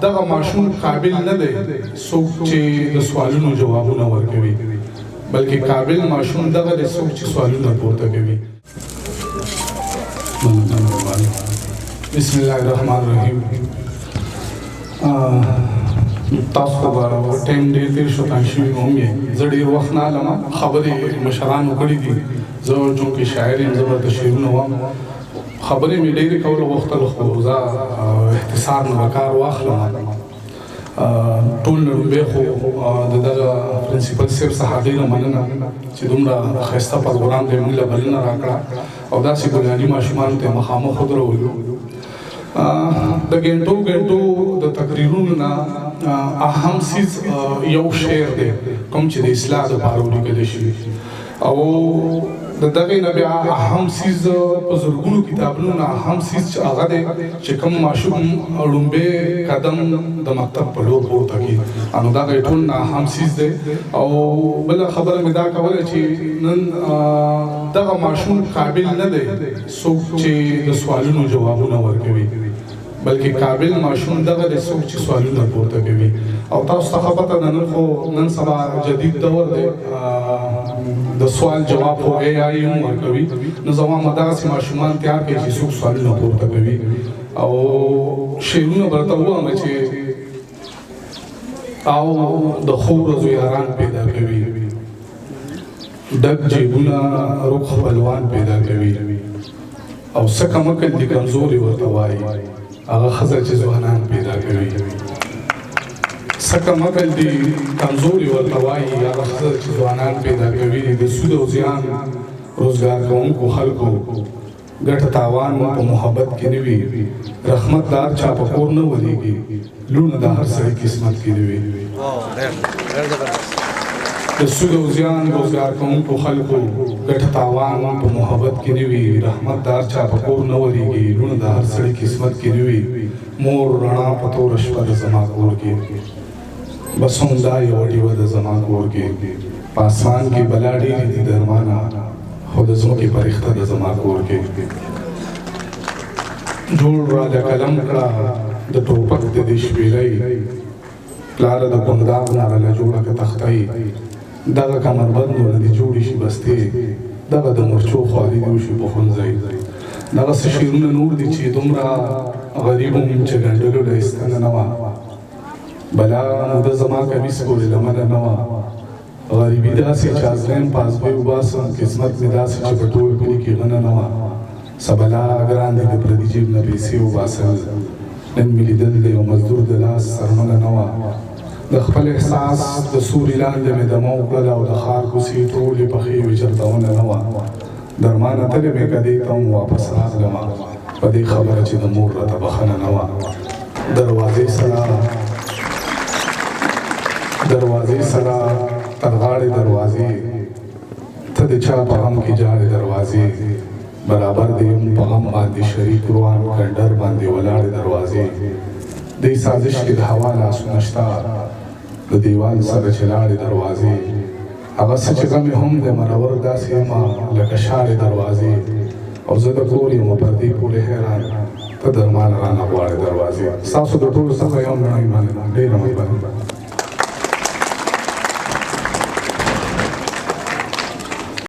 دغه ماشوم قابل نه دی څوک چې د سوالونو جوابونه ورکوي، بلکې قابل ماشوم دغه دی څوک چې سوالونه پورته کوي. بسم الله الرحمن الرحیم. تاسو به ټایم ډېر تېر شو، تنګ شوي هم یې. زه ډېر وخت نه علم، خبرې مشرانو کړې دي. زه چونکې شاعر یم، زه به ورته شعرونه وایم. خبرې مې ډېرې کول غوښتل، خو زه اختصار نه به کار واخلم. ټول نه لومړی خو د دغه پرنسپل صاحب څخه ډېره مننه چې دومره ښایسته پروګرام دی موږ له بلنه راکړه او داسې ګلالي ماشومانو ته مخامخ ودرولو. د ګنټو ګنټو د تقریرونو نه اهم څیز یو شعر دی کوم چې د اصلاح دپاره ولیکل شي، او د دغې نه بیا اهم څیز په زرګونو کتابونو نه اهم څیز چې هغه دی چې کوم ماشوم ړومبی قدم د مکتب په لور پورته کړي، نو دغه ټول نه اهم څیز دی. او بله خبره مې دا کوله چې نن دغه ماشوم قابل نه دی څوک چې د سوالونو جوابونه ورکوي، بلکې قابل ماشوم دغه دی څوک چې سوالونه پورته کوي. او تاسو ته ښه پته ده، نن خو نن سبا جدید دور دی، د سوال جواب خو ای آی هم ورکوي، نو زما دغسې ماشومان تیار کړي چې څوک سوالونه پورته کوي. او شعرونه به درته ووایم چې او د ښو ورځو یاران پیدا کوي، ډک جیبونه رک خپلوان پیدا کوي، او څه کم عقل دي کمزوري ورته وایي هغه ښځه چې ځوانان پیدا کوي. څه کم عقل دي کمزوري ورته وایي هغه ښځه چې ځوانان پیدا کوي. د سود او زیان روزګار کوونکو خلکو ګټه تاوان په محبت کې نه وي، رحمت د هر چا په کور نه ورېږي، لوڼه د هر سړي قسمت کې نه وي. د سود او زیان روزګار کوونکو خلکو ګټه تاوان په محبت کې نه وي، رحمت د هر چا په کور نه ورېږي، لوڼه د هر سړي قسمت کې نه وي. مور رڼا په توره شپه ده زما کور کې، بس همدا یوه ډیوه ده زما کور کې. په اسمان کې بلا ډېرې دي درمانه، خو د ځمکې فرښته ده زما کور کې. جوړ را له قلم کړه د ټوپک د دې شپېلۍ، پلاره د کنداغ نه راله جوړه که تختۍ، دغه کمربند نه دې جوړې شي بستې، دغه د مرچو خواري دې وشي په ښوونځی. دغه څه شعرونه نور دي چې دومره غریب وم چې ګنډلو له ایستنه نه وه، بلا موده زما کمیس پورې لمنه نه وه. غریبي داسې چې ازغیم په ازغی وباسم، قسمت مې داسې چې په ټول کلي کې غنه نه وه. څه بلا ګران دي د پردي جیب نه پیسې وباسل، نن مې لیدل د یو مزدور د لاس څرمنه نه وه. د خپل احساس د سوري لاندې مې دمه وکړله او د ښار کوڅې ټولې پخې وې چېرته ونه نه وه. درمانه تلې مې کدې ته هم واپس راغلمه په دې خبره چې د مور راته بخښنه نه وه. دروازې سره دروازې سره تر غاړې دروازې، ته د چا په غم کې جاړې دروازې، برابر دی یم په غم باندې شریک روان کنډر باندې ولاړې دروازې. دې سازش کې د هوا لاسونه شته د دیوال سره چې لاړې دروازې، هغه څه چې غم یې هم دی مرور داسې یم لکه شاړې دروازې. او زه د کور یم پر دې پورې حیران، ته درمانه رانه غواړې دروازې. ستاسو د ټولو څخه یو نړۍ مننه، ډېره مهرباني.